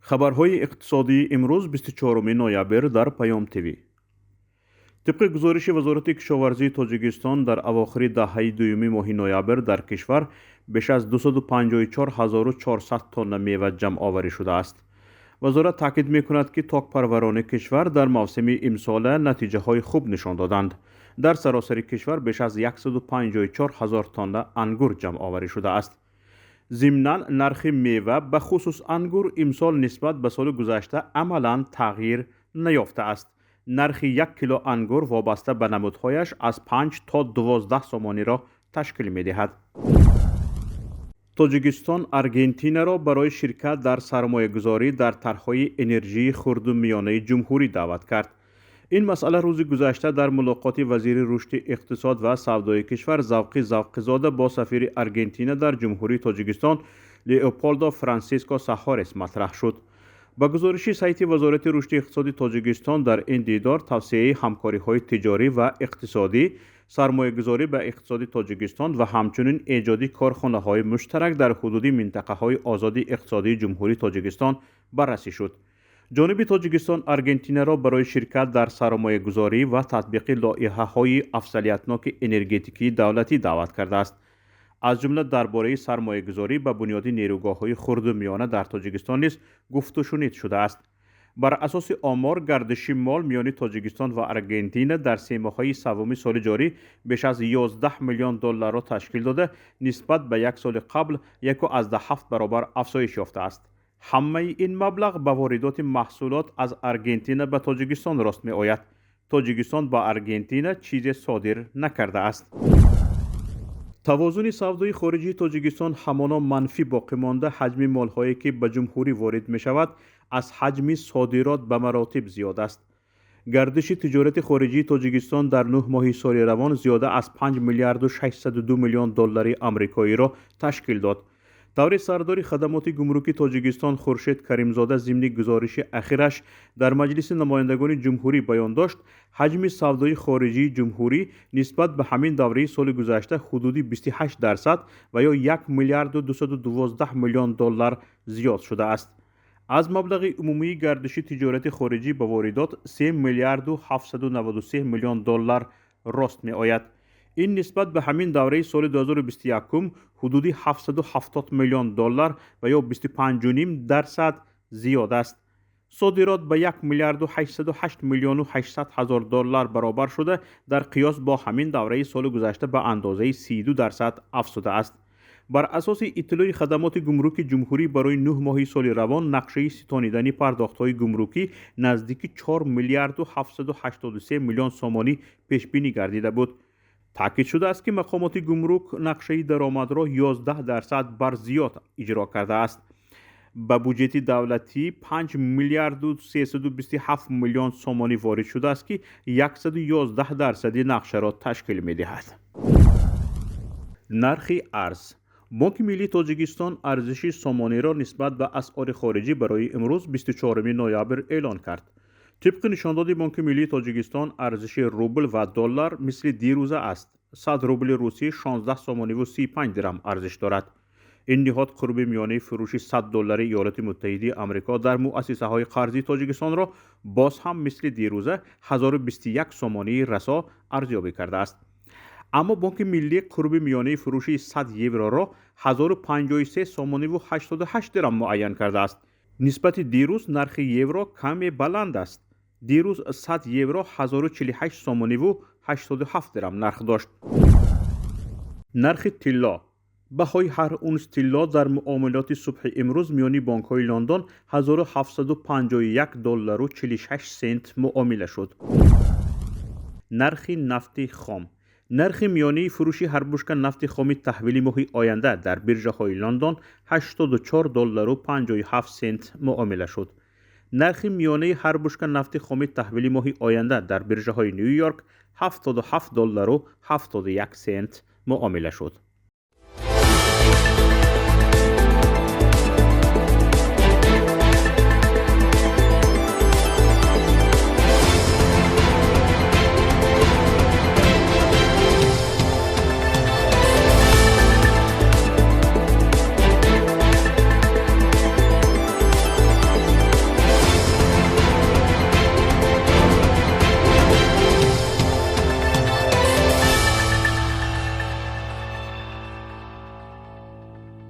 Хабарҳои иқтисодии имрӯз, 24 ноябр, дар Паём ТВ. Тибқи гузориши Вазорати кишоварзии Тоҷикистон, дар авохири даҳаи дуюми моҳи ноябр дар кишвар беш аз 254 400 тонна мева ҷамъоварӣ шудааст. Вазорат таъкид мекунад, ки токпарварони кишвар дар мавсими имсола натиҷаҳои хуб нишон доданд. Дар саросари кишвар беш аз 154 ҳазор тонна ангур ҷамъоварӣ шудааст. Зимнан, нархи мева, бахусус ангур, имсол нисбат ба соли гузашта амалан тағйир наёфтааст. Нархи 1 кило ангур вобаста ба намудҳояш аз 5 то 12 сомониро ташкил медиҳад. Тоҷикистон Аргентинаро барои ширкат дар сармоягузорӣ дар тарҳҳои энержии хурду миёнаи ҷумҳурӣ даъват кард. Ин масъала рӯзи гузашта дар мулоқоти вазири рушди иқтисод ва савдои кишвар Завқи Завқизода бо сафири Аргентина дар Ҷумҳурии Тоҷикистон Леополдо Франсиско Сахорес матраҳ шуд. Ба гузориши сайти Вазорати рушди иқтисоди Тоҷикистон, дар ин дидор тавсеаи ҳамкориҳои тиҷорӣ ва иқтисодӣ, сармоягузорӣ ба иқтисоди Тоҷикистон ва ҳамчунин эҷоди корхонаҳои муштарак дар ҳудуди минтақаҳои озоди иқтисодии Ҷумҳурии Тоҷикистон баррасӣ шуд. Ҷониби Тоҷикистон Аргентинаро барои ширкат дар сармоягузорӣ ва татбиқи лоиҳаҳои афзалиятноки энергетикии давлатӣ даъват кардааст. Аз ҷумла дар бораи сармоягузорӣ ба бунёди нерӯгоҳҳои хурду миёна дар Тоҷикистон низ гуфтушунид шудааст. Бар асоси омор, гардиши мол миёни Тоҷикистон ва Аргентина дар семоҳаи севуми соли ҷорӣ беш аз 11 миллион долларро ташкил дода, нисбат ба як соли қабл 1,7 баробар афзоиш ёфтааст. Ҳамаи ин маблағ ба воридоти маҳсулот аз Аргентина ба Тоҷикистон рост меояд. Тоҷикистон ба Аргентина чизе содир накардааст. Тавозуни савдои хориҷии Тоҷикистон ҳамоно манфӣ боқӣ монда, ҳаҷми молҳое, ки ба ҷумҳурӣ ворид мешавад, аз ҳаҷми содирот ба маротиб зиёд аст. Гардиши тиҷорати хориҷии Тоҷикистон дар 9 моҳи соли равон зиёда аз 5 миллиарду 602 миллион доллари амрикоиро ташкил дод. Тавре сардори хадамоти гумруки Тоҷикистон Хуршед Каримзода зимни гузориши ахираш дар Маҷлиси намояндагони ҷумҳурӣ баён дошт, ҳаҷми савдои хориҷии ҷумҳурӣ нисбат ба ҳамин давраи соли гузашта ҳудуди 28% ва ё 1 миллиарду 212 миллион доллар зиёд шудааст. Аз маблағи умумии гардиши тиҷорати хориҷӣ ба воридот 3 миллиарду 793 миллион доллар рост меояд. Ин нисбат ба ҳамин давраи соли 2021 ҳудуди 770 миллион доллар ва ё 25,5% зиёд аст. Содирот ба 1 миллиарду 808 миллиону 800 ҳазор доллар баробар шуда, дар қиёс бо ҳамин давраи соли гузашта ба андозаи 32% афзудааст. Бар асоси иттилои хадамоти гумруки ҷумҳурӣ, барои 9 моҳи соли равон нақшаи ситонидани пардохтҳои гумрукӣ наздики 4 миллиарду 783 миллион сомонӣ пешбинӣ гардида буд. Таъкид шудааст, ки мақомоти гумрук нақшаи даромадро 11% бар зиёд иҷро кардааст. Ба буҷети давлатӣ 5 миллиарду 327 миллион сомонӣ ворид шудааст, ки 111 дарсади нақшаро ташкил медиҳад. Нархи арз. Бонки миллии Тоҷикистон арзиши сомониро нисбат ба асъори хориҷӣ барои имрӯз, 24 ноябр, эълон кард. Тибқи нишондоди Бонки миллии Тоҷикистон, арзиши рубл ва доллар мисли дирӯза аст: 100 рубли русӣ 16 сомониву 35 дирам арзиш дорад. Ин ниҳод қурби миёнаи фурӯши 100 доллари Иёлоти Муттаҳидии Амрико дар муассисаҳои қарзии Тоҷикистонро боз ҳам мисли дирӯза 1021 сомонии расо арзёбӣ кардааст. Аммо Бонки миллӣ қурби миёнаи фурӯши 100 евроро 1053 сомониву 88 дирам муайян кардааст. Нисбати дирӯз нархи евро каме баланд аст. Дирӯз 100 евро 1048 сомониву 87 дирам нарх дошт. Нархи тилло. Баҳои ҳар унс тилло дар муомилоти субҳи имрӯз миёни бонкҳои Лондон 1751 доллару 46 сент муомила шуд. Нархи нафти хом. Нархи миёнаи фурӯши ҳар бушка нафти хоми таҳвили моҳи оянда дар биржаҳои Лондон 84 доллару 57 сент муомила шуд. Нархи миёнаи ҳар бушка нафти хоми таҳвили моҳи оянда дар биржаҳои Ню Йорк 77 доллару 71 сент муомила шуд.